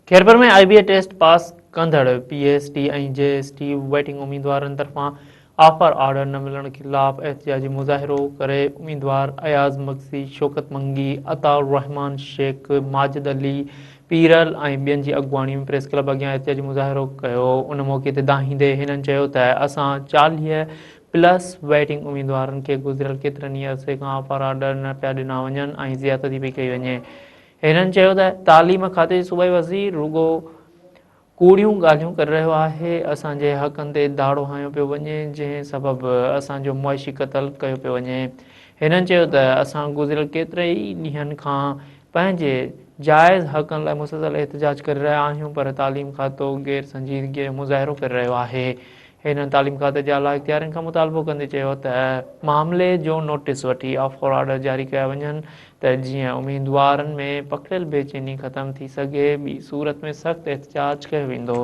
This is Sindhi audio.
Khairpur ۾ I B A test pass ڪندڙ P S T ۽ J S T waiting اميدوارن طرفان آفر آرڊر نه ملڻ خلاف احتجاجي مظاهرو ڪري اميدوار اياز مگسي، شوڪت منگي، عطاء الرحمان شيخ، ماجد علي پيرل ۽ ٻين جي اڳواڻي ۾ پريس ڪلب اڳيان احتجاجي مظاهرو ڪيو. ان موقعي تي دانهيندي هنن چيو ته اسان 40 پلس ويٽنگ اميدوارن کي گذريل ڪيترن ئي عرصي کان آفر آرڊر نه پيا ڏنا وڃن ۽ زيادتي پئي ڪئي وڃي. هنن چيو ته تعليم کاتي جي صوبائي وزير رڳو ڪوڙيون ڳالهيون ڪري رهيو آهي، اسان جي حقن تي ڌاڙو هنيو پيو وڃي، جنهن سبب اسان جو معاشي قتل ڪيو پيو وڃي. هنن چيو ته اسان گذريل ڪيترن ئي ڏينهن کان پنهنجي جائز حقن لاء مسلسل احتجاج ڪري رهيا آهيون پر تعليم کاتو غير سنجيدگي جو مظاهرو ڪري رهيو آهي. هنن تعليم کاتي جي اعليٰ اختيارين کان مطالبو ڪندي چيو ته معاملي جو نوٽيس وٺي آفر آرڊر جاري ڪيا وڃن ته جيئن اميدوارن ۾ پکڙيل بيچيني ختم ٿي سگهي، ٻي صورت ۾ سخت احتجاج ڪيو ويندو.